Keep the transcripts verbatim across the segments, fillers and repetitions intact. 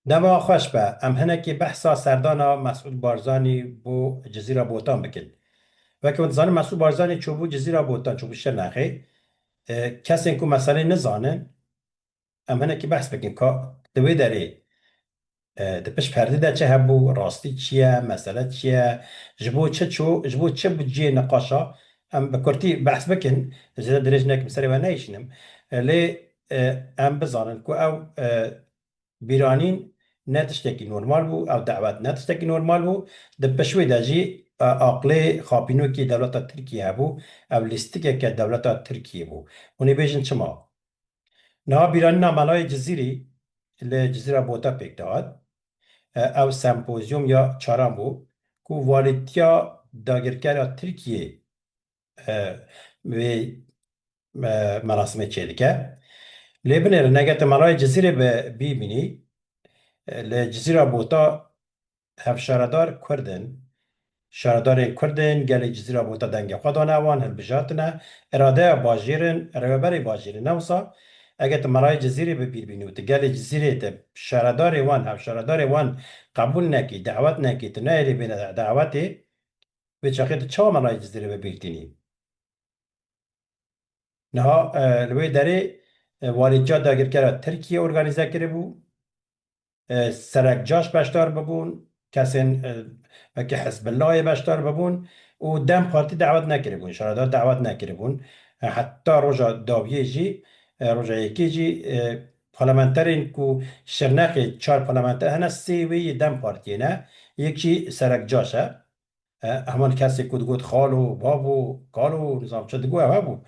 Dema xweş be, em hinekî behsa serdana Mesûd Barzanî bo Cizîra Botan bikin. Weke hûn dizanin, Mesûd Barzanî çûbû Cizîra Botan, çûbû Şirnexê. E, kesên ku meselê nizanin, em hinekî behs bikin ka di wê derê, e, di pişt perdê de çi hebû, rastî çi ye, mesele çi ye, ji bo çi çû, ji bo çi bû cihê niqaşa, em bi kurtî behs bikin, zêde dirêj nekim, serê we neyşînim. E, lê, e, em bizanin ku ew, e, bîranîn ne tiştekî normal bû, ew dawet ne tiştekî normal bû. Di pişt wê de jî, e, aqlê xapînokî dewleta Tirkiyê hebû, ew lîstikeke dewleta Tirkiyê bû. Hûn ê bêjin çima? Niha bîranîna Melayê Cizîrî li Cizîra Bota pêk dihat. E, ew sempozyum ya çaran bû ku walîtiya dagirkera Tirkiyê, e, wê, e, merasimê çêdike. Lê binêrin, eger tu Melayê Cizîrê bi bîr bînî, e, li Cizîra Bota hevşaredar Kurd in. Şaredarên Kurd in, gelê Cizîra Bota dengê xwe dane wan, hilbijartine. Îradeya bajêr in, rêveberê bajêr in. Ne wisa, eger tu Melayê Cizîrê bi bîr bînî û tu gelê Cizîrê, tu şaredarê wan, hevşaredarê wan qebûl nekî, dawet nekî, tu neyê lê bêne dawetê, wê çaxê tu çawa Melayê Cizîrê bi bîr tînî? Niha, e, li wê derê, e, walîtiya dagirkera Tirkiyê organîze kiribû. E, serek caş beşdar bibûn, kesên, e, wekî Hizbullahê beşdar bibûn û DEM Partî dawet nekiribûn, şaredar dawet nekiribûn. E, heta roja dawiyê jî, e, roja yekê jî, e, parlamenterên ku Şirnexê çar parlamenter hene, sê wê yê DEM Partiyê ne, yek jî serek caş e. E, heman kesê ku digot xalo, babo, kalo, nizam çi digot, ew hebû.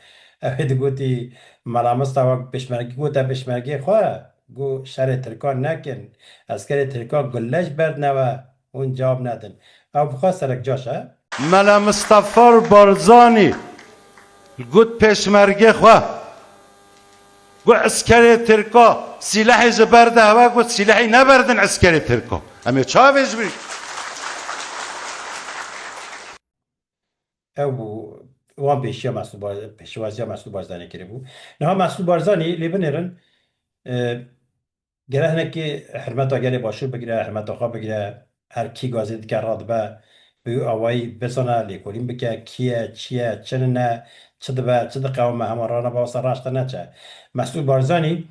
Ew ê digotî, Mela Mistefa pêşmergî gote pêşmergê xwe, got şerê Tirkan nekin, eskerê Tirkan gulle ji ber dine we, hûn cewab nedin. Ew bi xwe serek caş e. Mela Mistefa Barzanî got pêşmergê xwe, got eskerê Tirka sîlehê ji ber de hewe, got sîlehî neberdin eskerê Tirka. Em ê çavê ji bîr. Ew bû, wan pêşiya Mesûd Bar-, pêşwaziya Mesûd Barzanî kiribû. Niha Mesûd Barzanî lê binêrin, e, Gere hinekî hirmeta gelê Başûr bigire, hirmeta xwe bigire, her kî gazî dike radibe, bi wî awayî bizane, lêkolîn bike, kî ye, çi ye, çi nine, çi dibe, çi diqewime, hema rane be wisa raşte neçe. Mesûd Barzanî,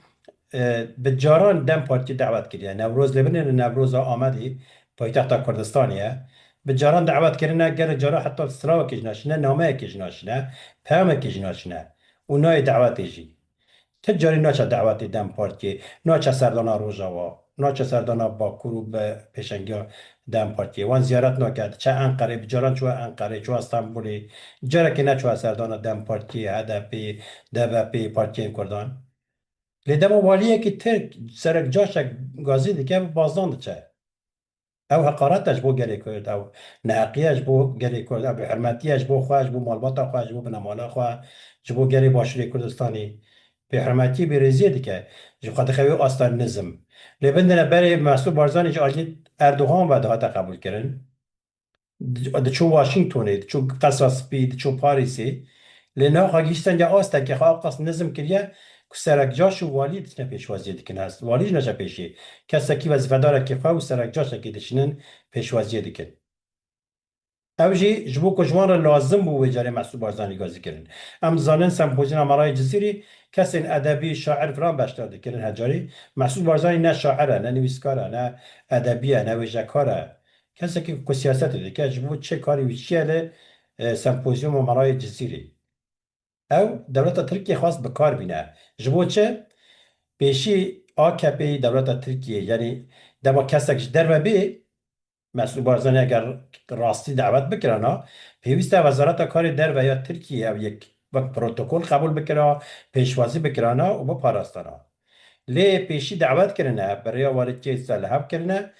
e, bi caran DEM Partiyê dawet kiriye. Newroz lê binêrin, Newroza Amedê, paytexta Kurdistanê ye. Bi caran dawet kirine, gelek cara heta silavekê jî naşîne, nameyekê jî naşîne, peyamekê jî naşîne. Û nayê dawetê jî. Ti carî naçe dawetê DEM Partiyê, naçe serdana Rojava, naçe serdana Bakur û bi pêşengiya DEM Partiyê. Wan ziyaret nake, diçe Enqerê, bi caran çûye Enqerê, çûye Stenbolê. Carekê neçûye serdana DEM Partiyê, HDPê, DBPê, partiyên Kurdan. Lê dema waliyekî Tirk serek caşek gazî dike, bi bazdan diçe. Ew heqaret e ji bo gelê Kurd, ew neheqî ye ji bo gelê Kurd, ew bêhurmetî ye ji bo xwe, ji bo malbata xwe, ji bo binemala xwe, ji bo gelê Başûrê Kurdistanê. Bêhurmetî, bêrêziyê dike. Ji xwe dixe wê asta nizm. Lê bindine berê Mesûd Barzanî ji aliyê Erdogan ve dihate qebûlkirin. Di-, diçû Washingtonê, diçû Qesra Spî, diçû Parîsê. Lê niha xwe gihîştenge astekê xwe ew qas nizm kiriye ku serek caş û walî diçine pêşwaziyê dikin. Hest walî jî neçe pêşî. Kesekî wezîfedarekî xwe û serek caşekî diçinin pêşwaziyê dikin. Ew jî ji bo ku ji wan re lazim bû wê carê Mesûd Barzanî gazî kirin. Em dizanin sempozyona Melayê Cizîrî kesên edebî, şair filan beşdar dikirin. Hecarî Mesûd Barzanî ne şair e, ne nivîskar e, ne edebî ye, ne wêjekar e. Kesekî ku siyasetê dike, ji bo çi karê wî çi ye li, e, sempozyuma Melayê Cizîrî? Ew dewleta Tirkiyê xwest bi kar bîne. Ji bo çi? Pêşî A K P'yê dewleta Tirkiyê, yanî dema kesek ji derve bê, Mesûd Barzanî eger rastî dawet bikirana, pêwîst e Wezareta Karê Derve ya Tirkiyê ew yek wek protokol qebûl bikira, pêşwazî bikirana û biparastana. Lê pêşî dawet kirine, bi rêya walîtiyê li hev kirine,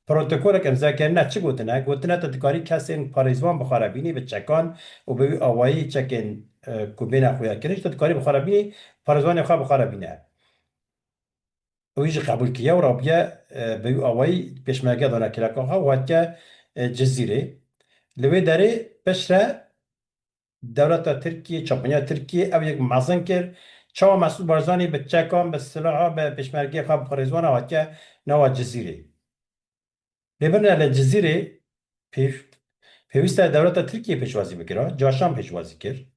protokolek îmze kirine, çi gotine? Gotine, tu dikarî kesên parêzvan bi xwe re bînî, bi çekan û bi wî awayî çekên, e, ku bêne xuyakirin, tu dikarî bi xwe re bînî, parêzvanê xwe bi xwe re bîne. Wî jî qebûl kiriye û rabiye, e, bi wî awayî pêşmerge dane kêleka xwe û hatiye, e, Cizîrê. Li wê derê piştre dewleta Tirkiyê, çapaniya Tirkiyê ew yek mezin kir, Çawa Mesûd Barzanî bi çekan, bi silaha, bi pêşmergeyê xwe, bi xwe rêzwana hatiye nava Cizîrê. Lê birine li Cizîrê pêv-, pêwîst e dewleta Tirkiyê pêşwazî bikira, caşan pêşwazî kir.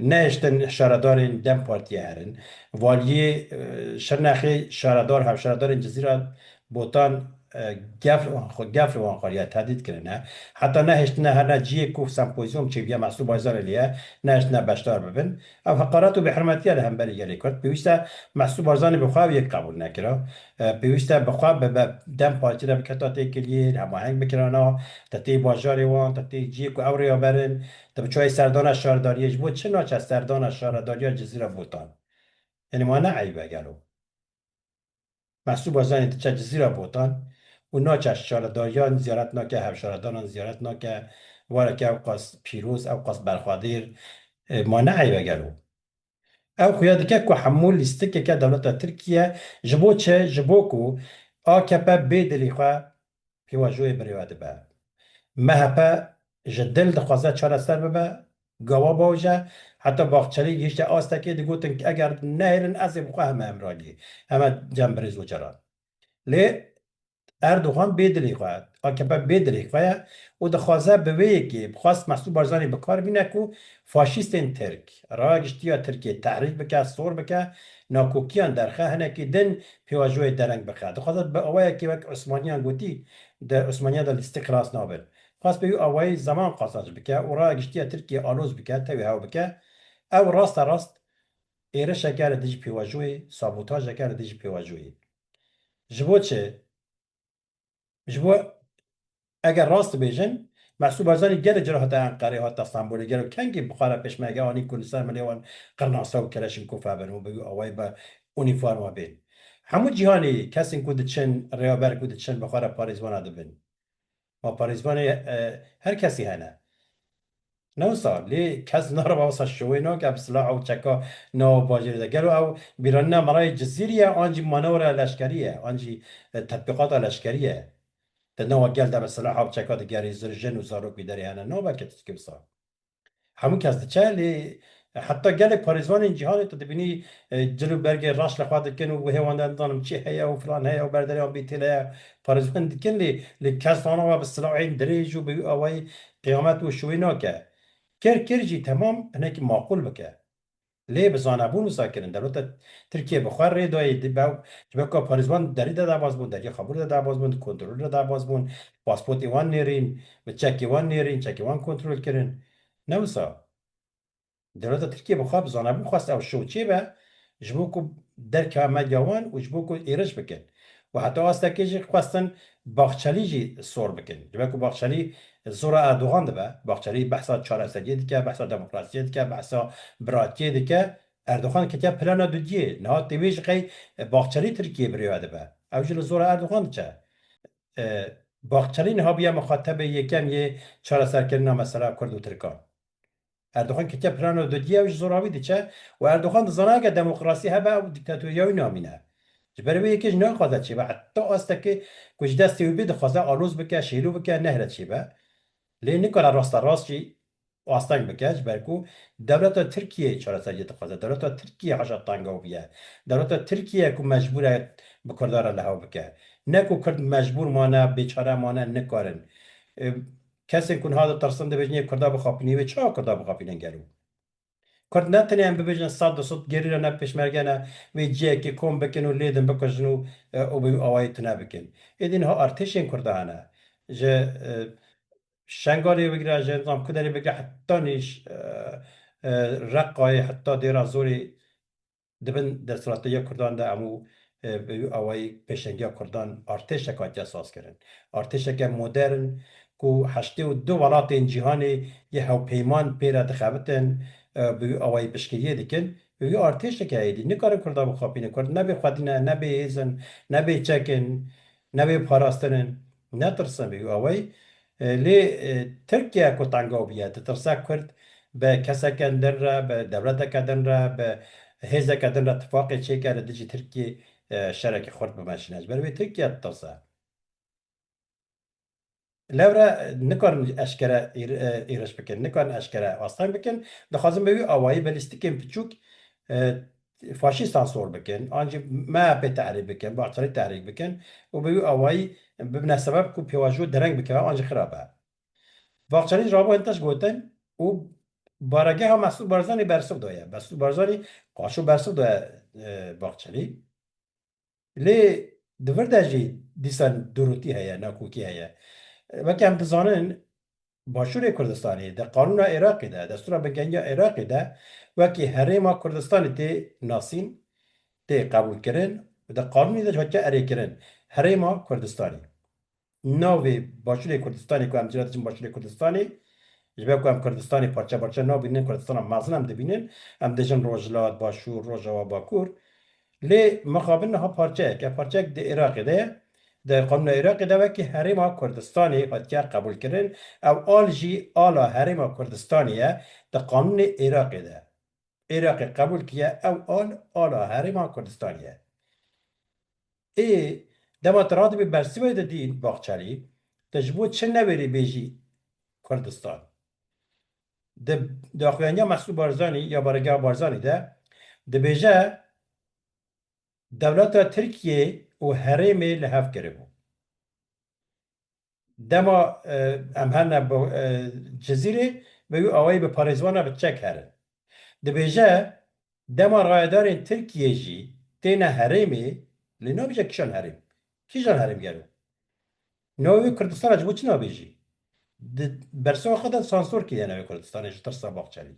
Nehiştin şaredarên DEM Partiyê herin. Valiyê, e, Şirnexê şaredar, hevşaredarên Cizîra Botan, e, gef li wan xwe, gef li wan xwariye, tehdît kirine. Heta nehiştine herine cihê ku sempozyûm çêbûye Mesûd Barzanî lê ye, nehiştine beşdar bibin. Ev heqaret û bêhurmetiye li hemberî gelê Kurd. Pêwîst e Mesûd Barzanî bi xwe ev yek qebûl nekira. E, pêwîst e bi xwe bi, bi DEM Partî re biketa têkiliyê, hemaheng bikirana, te tê bajarê wan, te tê cihê ku ew rêya berin, te bi çayê serdana şaredariyê, ji bo çi naçe serdana şaredariya Cizîra Botan? Yanî ma ne eyb e gelo? Mesûd Barzanî diçe Cizîra Botan û naçe şaredariyan ziyaret nake, hevşaredanan ziyaret nake, wareke ew qas pîroz, ew qas berxwedêr, e, ma ne eyb e gelo? Ew xuya dike ku hemû lîstikeke dewleta Tirkiye ji bo çi? Ji bo ku A K P bê dilî xwe pêvajoyê birêve dibe. M H P ji dil dixwaze çareser bibe, gava bawije, heta Baxçelî gihişte astekê digotin, eger nehêlin ez ê bi xwe heme hemragî, heme cem birêz Ocalan. Lê Erdogan bê dilê xwe, A K P bê dilê xwe ye û dixwaze bi vê yekê, xwest Mesûd Barzanî bi kar bîne ku faşîstên Tirk, raya giştî ya Tirkiyê tehrîk bike, sor bike, nakokiyan derxe, hinekî din pêvajoyê dereng bixe. Dixwaze bi awayekê wek Osmaniyan gotî, di Osmaniyan de lîstik xilas nabin. Xwest bi wî awayî zeman qazanc bike û raya giştî ya Tirkiyê aloz bike, tevî hew bike. Ew raste rast êrişeke li dijî pêvajoyê, sabotajeke li dijî pêvajoyê. Ji bo çi? Ji bo eger rast dibêjin, Mesûd Barzanî gelek cara hate Enqerê, hate Stenbolê, gelo kengî bi xwe re pêşmerge anî ku li ser milê wan qirnasa û keleşînkofa bin û bi wî awayî bi unîforma bên? Hemû cîhanê kesên ku diçin, rêyaber ku diçin bi xwe re parêzwana dibin. Ma parêzvanê, e, her kesî hene. Ne wisa, lê kes naribe wisa şowê nake bi silah û çeka nava bajêrê de. Gelo ew bîranîna merayê Cizîrî ye, an jî manewra leşkerî ye, an jî, e, tetbîqata leşkerî ye? Di nava gel de bi silah û çeka digerî, zir jin û zarok wî derê hene. Nabe ke tiştekî wisa. Hemû kes diçe, lê heta gelek parêzvanên cîhanê tu dibînî, e, cil û bergê reş li xwe dikin û guhê wan de nizanim çi heye û filan heye û berderê wan bî têle ye, parêzvan dikin, lê, lê kes nanawe bi silahên dirêj û bi wî awayî qiyamet û şûyî nake. Kir, kir jî temam hinekî maqûl bike. Lê bi zanebûn wisa kirin. Dewleta Tirkiye bi xwe rê dayê, di bew, ji ber ku parêzvan derî de derbas bûn, deriyê Xabûrê de derbas bûn, di kontrolê de derbas bûn, pasportê wan nêrîn, bi çekê wan nêrîn, çekê wan kontrol kirin. Ne wisa. Dewleta Tirkiye bi xwe bi zanebûn xwest ew şo çêbe, ji bo ku derkeve medya wan û ji bo ku êriş bikin. Û heta astekê jî xwestin Baxçelî jî sor bikin. Ji ber ku Baxçelî zora Erdogan dibe. Baxçelî behsa çareseriyê dike, behsa demokrasiyê dike, behsa biratiyê dike. Erdogan ketiye plana dudiyê. Niha tê wê jî qey Baxçelî Tirkiyê birêve dibe. Ew jî li zora Erdogan diçe. E, Baxçelî niha bûye mixatebê yekem yê çareserkirina mesela Kurd û Tirkan. Erdogan ketiye plana dudiyê, ew ji zora wî diçe û Erdogan dizane eger demokrasî hebe ew dîktatoriya wî namîne. Ji ber wê yekê jî naxwaze çêbe. Heta astekê ku ji destê wî bê dixwaze aloz bike, şêlo bike, nehêle çêbe. Lê nikare rasterast jî asteng bike, ji ber ku dewleta Tirkiyeyê çareseriyê dixwaze. Dewleta Tirkiye haşa tengavbû ye. Dewleta Tirkiye ku mecbûr e bi Kurdan re li hev bike. Ne ku Kurd mecbûr mane, bêçare mane, nikarin. E, kesên ku niha ditirsin dibêjin yê Kurda bixapînî, wê çawa Kurda bixapînin gelo? Kurd ne tenê em bibêjin sed du sed gerîla ne pêşmerge ne, wê cihekê kom bikin û lê din bikujin û, e, û bi wî awayî tune bikin. Êdî niha artêşên Kurda hene. Ji, e, Şengalê bigire, ji nizam ku derê bigire heta nîş, e, e, Reqayê, heta Dêra Zorê di bin desthilatdariya Kurdan de hemû, e, bi wî awayî pêşengiya Kurdan artêşek hatiye sazkirin. Artêşeke modern ku heştê û du welatên cîhanê yê hevpeyman pê re dixebitin, e, bi wî awayî piştgiriyê dikin. Bi wî artêşeke êdî nikarin Kurda bixapînin. Kurd ne bê xwedî ne, ne bê hêz in, ne bê çek in, ne bê parastin in. Netirsin bi wî awayî. E, lê, e, Tirkiye ku tengav bûye, ditirse Kurd bi keseke din re, bi dewleteke din re, bi hêzeke din re tifaqê çêke li dijî Tirkiyê, e, şerekî xurt bimeşîne. Ji ber wê Tirkiye ditirse. Lewre nikarin eşkere êr-, e, êriş bikin, nikarin eşkere asteng bikin. Dixwazin bi wî awayî bi lîstikên piçûk, e, faşîst sansor bikin, an jî M H P tehrîk bikin, Bahçelî tehrîk bikin û bi wî awayî bibine sebeb ku pêvajoyê dereng bikeve, an jî xirab e. Bahçelî ji rabû hin tişt gotin û baregeha Mesûd Barzanî bersiv daye. Mesûd Barzanî qaşo bersiv daye, e, Bahçelî. Lê di vir de jî dîsan durûtî heye, nakokî heye. Weke em dizanin, Başûrê Kurdistanê, di qanûna Iraqê de, destûra bingehiya Iraqê de wekî Herêma Kurdistanê tê nasîn, tê qebûlkirin, di qanûnê de jî hatiye erêkirin, Herêma Kurdistanê. Navê Başûrê Kurdistanê ku em cî re diçin Başûrê Kurdistanê, ji ber ku em Kurdistanê parçe parçe nabînin, Kurdistana mezin em dibînin, em dibêjin Rojhilat, Başûr, Rojava, Bakur. Lê mixabin niha parçeyek e, parçeyek di Iraqê de ye. Di qanûna Iraqê de wekî Herêma Kurdistanê hatiye qebûlkirin. Ew al jî ala Herêma Kurdistanê ye di qanûnê Iraqê de. Iraqê qebûl kiriye, ew al ala Herêma Kurdistanê ye. Ê, dema tu radibî bersivê didî Bahçelî, tu ji bo çi newêrî bêjî Kurdistan? Di daxuyaniya Mesûd Barzanî ya baregeha Barzanî de dibêje, dewleta Tirkiyê û herêmê li hev kiribû. Dema, e, em herne bi, e, Cizîrê, bi wî awayî bi parêzvana bi çek herin. Dibêje, dema rayedarên Tirkiyê jî têne herêmê, lê nabêje kîjan herêm? Kîjan herêm gelo? Navê wê Kurdistana ji bo çi nabêjî? Di bersiva xwe de sansor kiriye navê Kurdistanê ji tirsa Bahçelî.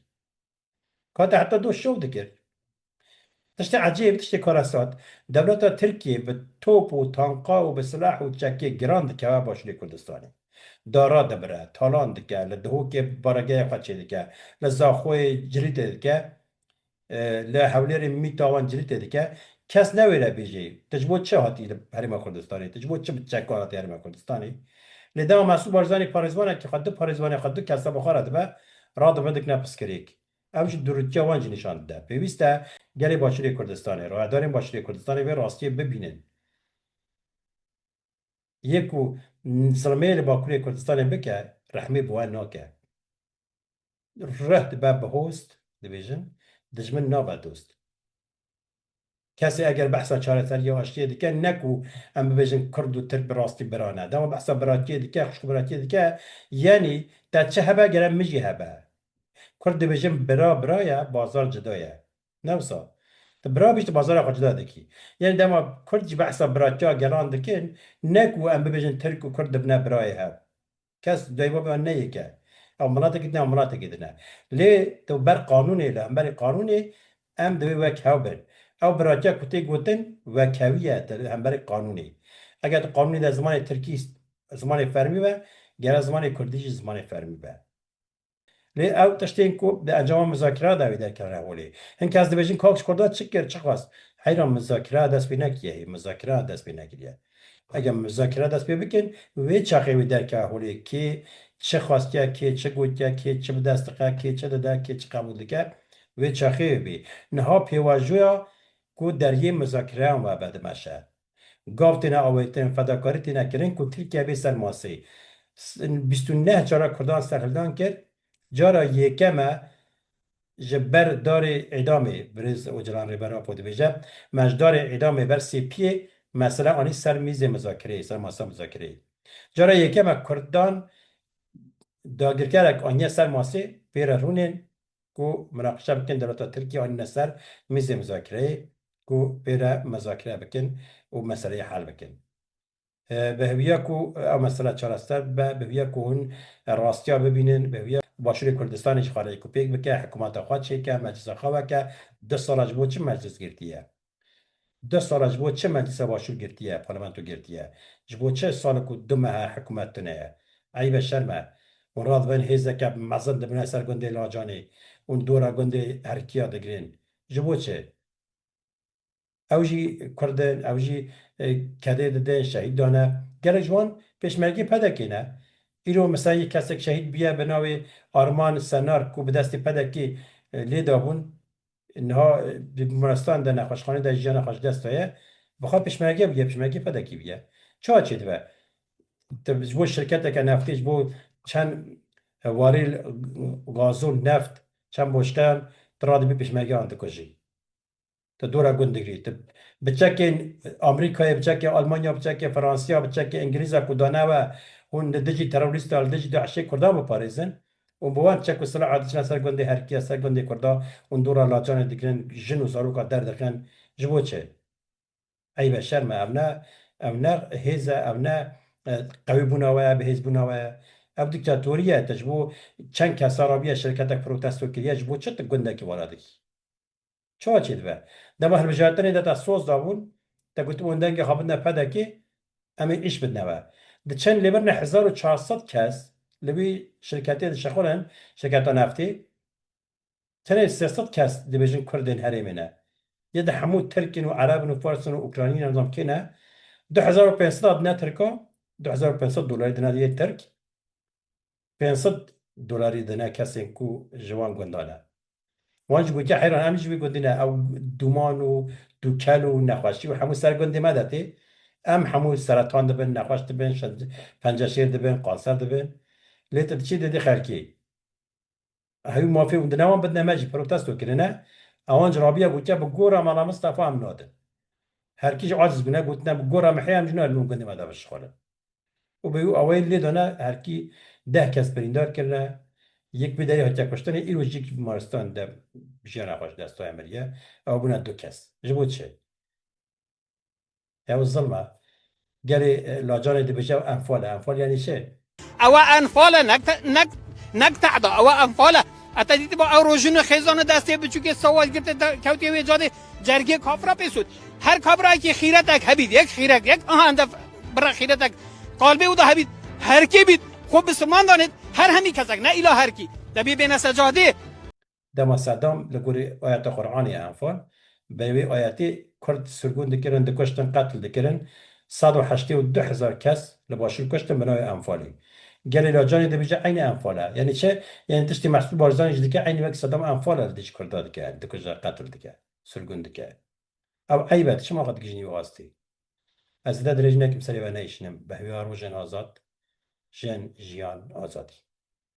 Ka te heta doh şov dikir. Tiştê ecêb, tiştê karesat, dewleta Tirkiyê bi top û tanka û bi silah û çekê giran dikeve Başûrê Kurdistanê. Dara dibire, talan dike, li Dihokê baregehê xwe çêdike, li Zaxoyê cilîtê dike, e, li Hewlêrê mîta wan cilîtê dike. Kes newêre bêjê, tu ji bo çi hatî li Herêma Kurdistanê? Tu ji bo çi bi çekan hatî Herêma Kurdistanê? Lê dema Mesûd Barzanî parêzvanekî xwe, du parêzvanê xwe, du kesa bi xwe re dibe, radibe dikine piskirêk. Ev jî durûtiya wan jî nîşan dide. Pêwîst e gelê Başûrê Kurdistanê, rayedarên Başûrê Kurdistanê vê rastiyê bibînin. Yê ku zilmê li Bakurê Kurdistanê bike, rehmê bi we nake. Rih dibe bi host, dibêjin, dijmin nabe dost. Kesê eger behsa çareseriya aştiyê dike, ne ku em bibêjin Kurd û Tirk bi rastî bira ne. Dema behsa biratiyê dike, xwişk û biratiyê dike, yenî te çi hebe gere min jî hebe. Kurd dibêjin bira bira ye, bazar cida ye. Ne wisa. Tu bira bî, tu bazara xwe cida dikî. Yenî dema Kurd jî behsa biratiya gelan dikin, ne ku em bibêjin Tirk û Kurd dibine birayê hev. Kes dayî babê wan ne yek e. Ew miletekî din e, ew miletekî din e. Lê tu ber qanûnê, li hemberî qanûnê em divê wek hev bin. Ew biratiya ku tê gotin wekhevî ye, tu li hemberî qanûnê. Eger tu qanûnê de zimanê tirkî zimanê fermî be, gere zimanê kurdî jî zimanê fermî be. Lê ew tiştên ku di encama muzakira de wê derkevine holê. Hin kes dibêjin, kak ji Kurda çi kir, çi xwest? Heyra muzakira dest pê nekiriye, hê muzakira dest pê nekiriye. Eger muzakira dest pê bikin, wê çaxê wê derkeve holê, kê çi xwestiye, kê çi gotiye, kê çi bi dest dixe, kê çi dide, kê çi qebûl dike, wê çaxê wê bê. Niha pêvajoya ku deriyê muzakirayan webe dimeşe. Gav têne awêtin, fedakarî têne kirin ku Tirkiye bê ser masê. S-, bîst û neh cara Kurdan serhildan kir. Cara yekem e ji ber darê îdamê, birêz Ocalan Rêber Apo dibêje, me ji darê îdamê ber sêpiyê mesele anî ser mîzê muzakireyê, ser masa muzakireyê. Cara yekem e Kurdan dagirkerek aniye ser masê, pê re rûnên ku munaqeşe bikin, dewleta Tirkiyê anîne ser mîzê muzakireyê ku pê re muzakire bikin û meseleyê hel bikin. E, bi hêviya ku ew mesele çareser bibe, bi hêviya ku hûn rastiya bibînin, bi hêviya Başûrê Kurdistanê ji xwe re yekûpêk bike, hikûmeta xwe çêke, meclisa xwe veke, du sala ji bo çi meclis girtiye? Du sala ji bo çi meclisa Başûr girtiye, parlamento girtiye? Ji bo çi sal ku du meh e hikûmet tune ye? Eyb e, şerm e. Hûn radibin hêzeke mezin dibine ser gundê Lacanê û dora gundê Herkiya digirin. Ji bo çi? Ew jî Kurd in, ew jî, e, kedê didin, şehîd dane. Gelek ji wan pêşmergê P D K'ê ne. Îro mesela yek kesek şehîd bûye bi navê Arman Senar ku bi destê P D K'ê, e, lê dabûn. Niha, e, di bimarestan de, nexweşxanê de jiyana xwe ji dest daye. Bi xwe pêşmerge bûye, pêşmergê P D K'ê bûye. Çawa çêdibe? Tu ji bo şirketeke neftê, ji bo çend, e, warî gazol neft, çend boşkeyan tu radibî pêşmergeyan dikujî. Tu dora gund digirî. Tu bi çekên Amerîkayê, bi çekê Almanya, bi çekê Fransiya, bi çekê Îngilîza ku dane we, hûn li dijî terorîsta, li dijî DAIŞê Kurda biparêzin. Û bi wan çek û silaha diçine ser gundê herkiya, ser gundê Kurda, hûn dora lacanê digirin, jin û zaroka derdixin. Ji bo çi? Eyb e, şerm e. Ev ne, ev ne hêz e, ev ne, e, qewîbûna we ye, bihêzbûna we ye. Ev diktatorî ye. Te ji bo çend kesa rabiye şirketek protesto kiriye, ji bo çi tu gundekî vala dikî? Çawa çêdibe? Dema hilbijartinê de te soz dabûn, te gotibûn dengê xwe bidine P D K'ê, em ê îş bidine we. Diçin lê birine hezar û çar sed kes li wî şirketê dişexulin, şirketa neftê. Tenê sê sed kes dibêjin Kurdên herêmê ne. Yê di hemû Tirk in û Ereb in û Fars in û Ukraynî ne, nizam kê ne. Du hezar û pênc sed dine Tirka, du hezar û pênc sed dolarî dine yê Tirk. Pênc sed dolarî dine kesên ku ji wan gunda ne. Wan jî gotiye heyran, em jî wî gundî ne, ew dûman û dûkel û nexweşî û hemû ser gundê me de tê. Em hemû seretan dibin, nexweş dibin, şe-, penceşêr dibin, kanser dibin. Lê tu diçî didî xelkê. Hewî mafê hûn dine wan bidine me jî protesto kirine. Ewan jî rabiye gotiye bi gora Mela Mistefa em nadin. Herkî jî aciz bûne, gotine bi gora me heye em jî narin hûn gundê me de bişixulin. Û bi wî awayî lê dane herkî deh kes birîndar kirine. Yek bi derî hatiye kuştinê, îro jî yek bimaristan de jiyana xwe ji dest daye miriye. Ew bûne du kes. Ji bo çi? Ew zilm e. Gelê, e, lacanê dibêje ew enfal e. Enfal yanî çi? Ewa enfal e, nek te-, nek, nek tehda, ewa enfal e. Ete dîtî ba ew rojin û xêzan û destê biçûkê sawal girtê de kewtê wê cadê cergê kafira pê sot. Her kafirayekî xîretek hebît, yek xîrek, yek, aha, ende bira xîretek. Qalbê wî de hebît, herkê bît, xwe bisilman danêt, her hemî kesek, ne îla herkî. Debê bêne ser cadê. Dema Sedam li gorî ayeta Qur'anê Enfal, bi wê ayetê Kurd sirgûn dikirin, dikuştin, qetil dikirin. Sed û heştê û du hezar kes li Başûr kuştin bi navê Enfalê. Gelê Lacanê dibêje eynî Enfal e. Yanî çi? Yanî tiştê Mesûd Barzanî jî dike eynî wek Sedam Enfal e, li dijî Kurda dike, dikuje, qetil dike, sirgûn dike. Ew eyb e, tu çima xwe digihîjînî wî astê? Ez zêde dirêj nekim, serê we neyşînim. Bi hêviya rojên azad, jin, jiyan, azadî.